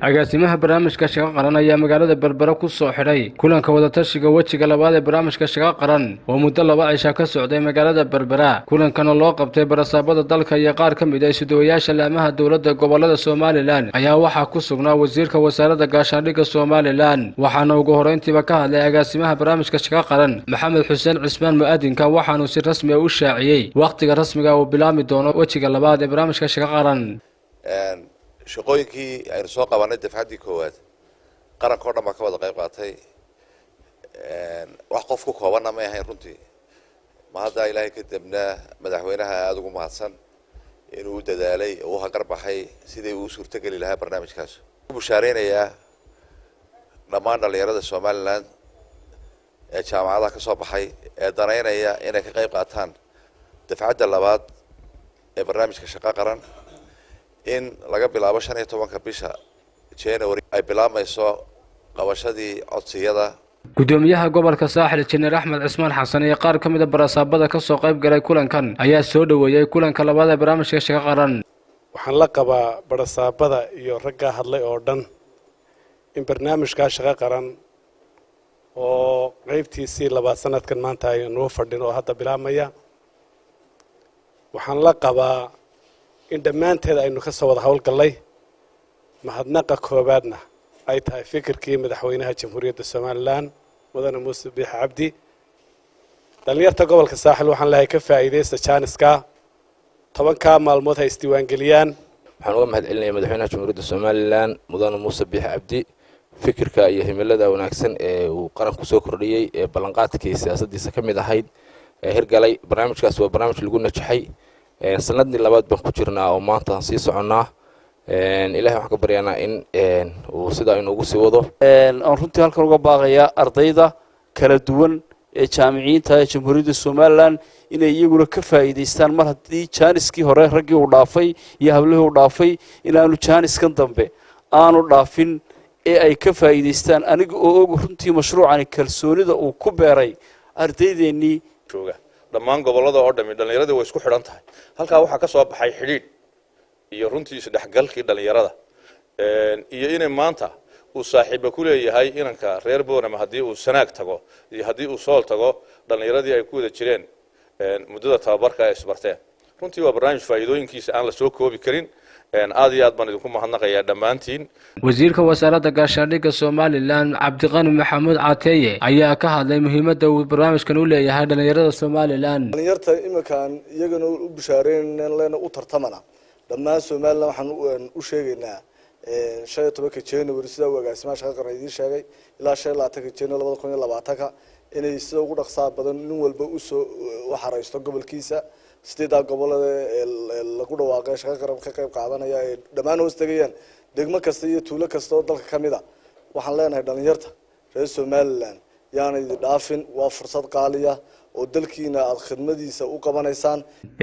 Agaasimaha barnaamijka Shaqo Qaran ayaa magaalada Berbera ku soo xidhay kulanka wadatashiga wejiga labaad ee barnaamijka Shaqo Qaran oo muddo 2 cisha ka socday magaalada Berbera. Kulankana loo qabtay barasaabada dalka iyo qaar ka mid ah isuduwayaasha laamaha dowladda gobolada Somaliland ayaa waxaa ku sugnaa wasiirka wasaaradda gaashaandhigga Somaliland. Waxaana ugu horeyntiiba ka hadlay agaasimaha barnaamijka Shaqo Qaran, Maxamed Xuseen Cismaan Mu'adinka, waxaanuu si rasmi ah u shaaciyey wakhtiga rasmiga uu bilaabmi doono wejiga labaad ee barnaamijka Shaqo Qaran. Shaqooyinkii aynu soo qabanay dafcaddii koowaad, qaranka o dhan baa ka wada qayb qaatay. Wax qof ku koobanna may ahayn runtii. Ma hadda Ilaahay kadibna madaxweynaha aada ugu mahadsan inuu u dadaalay oo u hagar baxay sidii uu suurtogeli lahaa barnaamijkaas. U bushaareynayaa dhammaan dhalinyarada Somaliland ee jaamacadaha ka soo baxay ee danaynaya inay ka qayb qaataan dafcadda labaad ee barnaamijka Shaqo Qaran in laga bilaabo 15-ka bisha January ay bilaabmayso qabashadii codsiyada. Gudoomiyaha gobolka Saaxil, Injineer Axmed Cismaan Xasan, iyo qaar ka mid ah barasaabada ka soo qayb galay kulankan ayaa soo dhoweeyey kulanka labaad ee barnaamijka Shaqo Qaran. Waxaan la qabaa barasaabada iyo raggaa hadlay oo dhan in barnaamijkaa Shaqo Qaran oo qaybtiisii labaad sanadkan maanta aynuu fadhin oo hadda bilaabmaya. Waxaan la qabaa in dhammaanteed aynu ka soo wada howlgallay. Mahadnaqa koowaadna ay tahay fikirkii madaxweynaha Jamhuuriyadda Somaliland, Mudane Muuse Biixi Cabdi. Dhallinyarta gobolka Saaxil waxaan lehay, ka faa'iidaysta jaaniska 10-kaa maalmood, ha isdiiwaangeliyaan. Waxaan uga mahad celinaya madaxweynaha Jamhuuriyadda Somaliland, Mudane Muuse Biixi Cabdi, fikirka iyo himilada wanaagsan ee uu qaranku soo kordhiyey ee ballanqaadkii siyaasaddiisa ka mid ahayd ee hirgalay. Barnaamijkaas waa barnaamij lagu najaxay. Sanadii labaad baan ku jirnaa oo maanta aan sii soconnaa. Ilahay waxaan ka baryaanaa in uu sidaa inoogu sii wado. Aan runtii halkan uga baaqayaa ardayda kala duwan ee jaamiciyiinta ee Jamhuuriyadda Somaliland inay iyaguna ka faa'iidaystaan, mar haddii jaaniskii hore raggii uu dhaafay iyo hablihii uu dhaafay, inaanu jaaniskan dambe aanu dhaafin ee ay ka faa'iidaystaan. Aniga oo og runtii mashruucani kalsoonida uu ku beeray ardaydeenii jooga dhammaan gobollada oo dhami, dhallinyaradii way isku xidhan tahay. Halkaa waxaa ka soo baxay xidhiidh iyo runtii isdhexgalkii dhallinyarada iyo inay maanta uu saaxiiba ku leeyahay inanka reer Boorama haddii uu Sanaag tago iyo haddii uu Sool tago, dhallinyaradii ay ku wada jireen muddada tababarka ay isbarteen. Runtii waa barnaamij faa'iidooyinkiisa aan la soo koobi karin. Aad iyo aad baan idinku mahadnaqayaa dhammaantiin. Wasiirka wasaaradda gaashaandhigga Somaliland, Cabdiqani Maxamuud Cateeye, ayaa ka hadlay muhiimadda uu barnaamijkan u leeyahay dhallinyarada Somaliland. Dhalinyarta iminkaan iyagana u bishaareynayna lena u tartamana dhammaan Somaliland, waxaan u sheegaynaa 15-ka January, sida uu agaasimaha Shaqa Qaran idiin sheegay, ilaa 25-ka January 2020-ka inay sida ugu dhaqsaa badan nin walba usoo u xareysto gobolkiisa. Sideedaa gobolada ee lagu dhawaaqay Shaqa Qaran ka qayb qaadanaya ay dhammaan hoos tegayaan degmo kasta iyo tuulo kasta oo dalka ka mid a. Waxaan leenahay dhalinyarta reer Somaliland, yaana idin dhaafin, waa fursad qaaliya oo dalkiina aada khidmadiisa u qabanaysaan.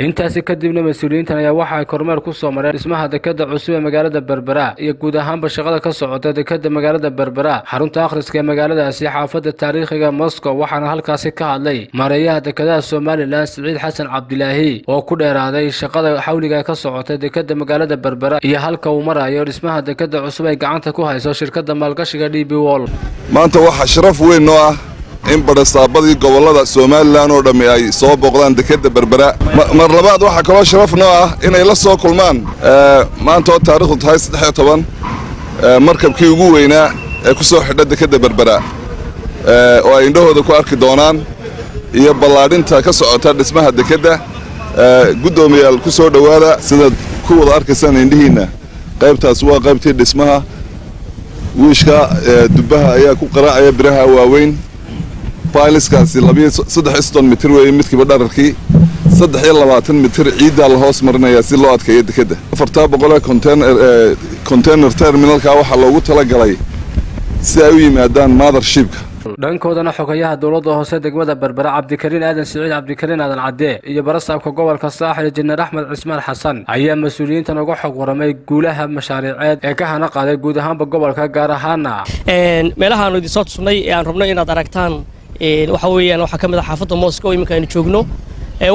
Intaasi kadibna mas-uuliyiintan ayaa waxa ay kormeer ku soo mareen dhismaha dekada cusub ee magaalada Berbera iyo guud ahaanba shaqada ka socota dekada magaalada Berbera, xarunta akhriska ee magaaladaasi, xaafadda taariikhiga Moscow. Waxaana halkaasi ka hadlay maareeyaha dekadaha Somaliland, Siciid Xasan Cabdilaahi, oo ku dheeraaday shaqada xawliga ka socota dekada magaalada Berbera iyo halka uu marayo dhismaha dekada cusub ay gacanta ku hayso shirkadda maalgashiga DP World. Maanta waxaa sharaf weyn noo ah in badhasaabadii gobollada Somaliland oo dhammi ay soo booqdaan dekedda Berbera. Mar labaad waxaa kaloo sharaf noo ah inay la soo kulmaan maanta oo taarikhdu tahay 13 markabkii ugu weynaa ee ku soo xidha dekedda Berbera oo ay indhahooda ku arki doonaan iyo ballaadhinta ka socota dhismaha dekedda. Guddoomiyaal, ku soo dhowaada. Sidaad ku wada arkaysaan indhihiinna, qaybtaas waa qaybtii dhismaha. Wiishka dubbaha ayaa ku qaraacaya biraha waaweyn. Pileskaasi 32 mitir weeye midkiiba dhererkii, 23 mitir ciiddaa la hoos marinayaa si loo adkeeyo dekedda. 400-kaa container terminalka waxaa loogu talagalay si ay u yimaadaan mothershipka. Dhankoodana xogayaha dowladda hoose degmada Berbera, Cabdikariin Aadan Siciid, Cabdikariin Aadan Cadde, iyo barasaabka gobolka Saaxil, Injineer Axmed Cismaan Xasan, ayaa mas-uuliyiintan uga xog waramay guulaha mashaariiceed ee ka hana qaaday guud ahaanba gobolka, gaar ahaana meelahaanu idinsoo tusnay ee aan rabno inaad aragtaan waxa weeyaan waxaa ka mid ah xaafadda Moscow. Iminka aynu joogno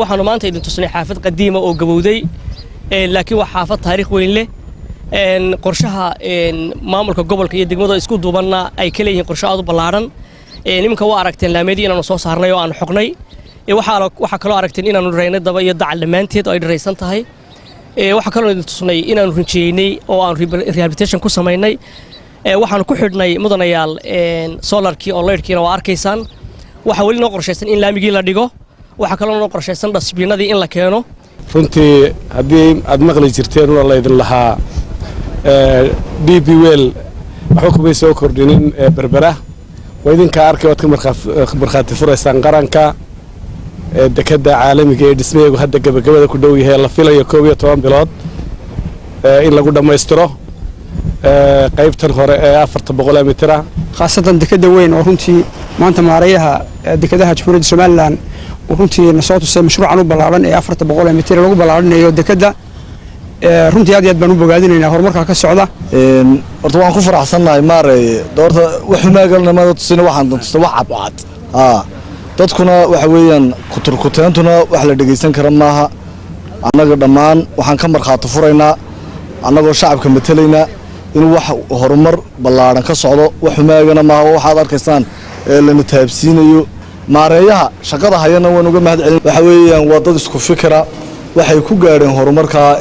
waxaanu maanta idin tusnay xaafad qadiima oo gabowday, laakiin waa xaafad taariikh weyn leh. Qorshaha maamulka gobolka iyo degmada isku duubanna ay ka leeyihiin qorshe aad u ballaaran. Iminka waa aragteen laamiyadii inaanu soo saarnay oo aanu xoqnay. Waxaa kaloo aragteen inaanu dhiraynay daba iyo dacal dhammaanteed oo ay dhiraysan tahay. Waxaa kaloo idin tusnay inaanu rinjiyeynay oo aanu rehabilitation ku samaynay. Waxaanu ku xidhnay, mudanayaal, solarkii oo laydhkiina waa arkaysaan. Waxaa weli noo qorshaysan in laamigii la dhigo. Waxaa kaloo noo qorshaysan dustbinadii in la keeno. Runtii haddii aad maqli jirteen una laydin lahaa DP World waxba kumay soo kordhinin Berbera, waa idinkaa arkay. Waad ka markhaati furaysaan qaranka dekadda caalamiga ee dhismaheegu hadda gebagabada ku dhow yahay, la filayo 11 bilood in lagu dhammaystiro qaybtan hore ee 400 mitira. Khaasatan dekadda weyn oo runtii maanta maareeyaha dekadaha Jamhuuriyadda Somaliland uu runtii na soo tusay mashruucan u ballaaran ee 400 mitir lagu ballaarinayo dekadda. Runtii aad iyo aad baan u bogaadinaynaa horumarka ka socda. Horta waan ku faraxsannahay, maareeye. Horta wax humaagalnimada tusina, waxaan tusna wax cadcad. Haa, dadkuna waxa weeyaan kuturkuteentuna wax la dhegaysan kara maaha. Annaga dhammaan waxaan ka markhaati furaynaa, annagoo shacabka matelaynaa, inuu wax horumar ballaadhan ka socdo. Wax humaagana maaha, waxaad arkaysaan ee lana taabsiinayo. Maareeyaha shaqada hayana waan uga mahad celin. Waxa weeyaan waa dad isku fikira, waxay ku gaadheen horumarkaa.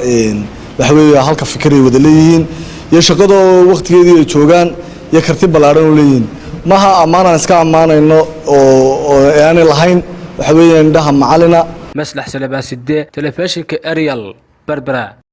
Waxa weeye halka fikiray wada leeyihiin iyo shaqadoo wakhtigeedii ay joogaan iyo karti ballaadhan u leeyihiin. Maha ammaanaan iska ammaanayno oo aanay lahayn. Waxa weeyaan indhaha macalina. Maslax Salabaaside, telefishinka Ariel, Berbera.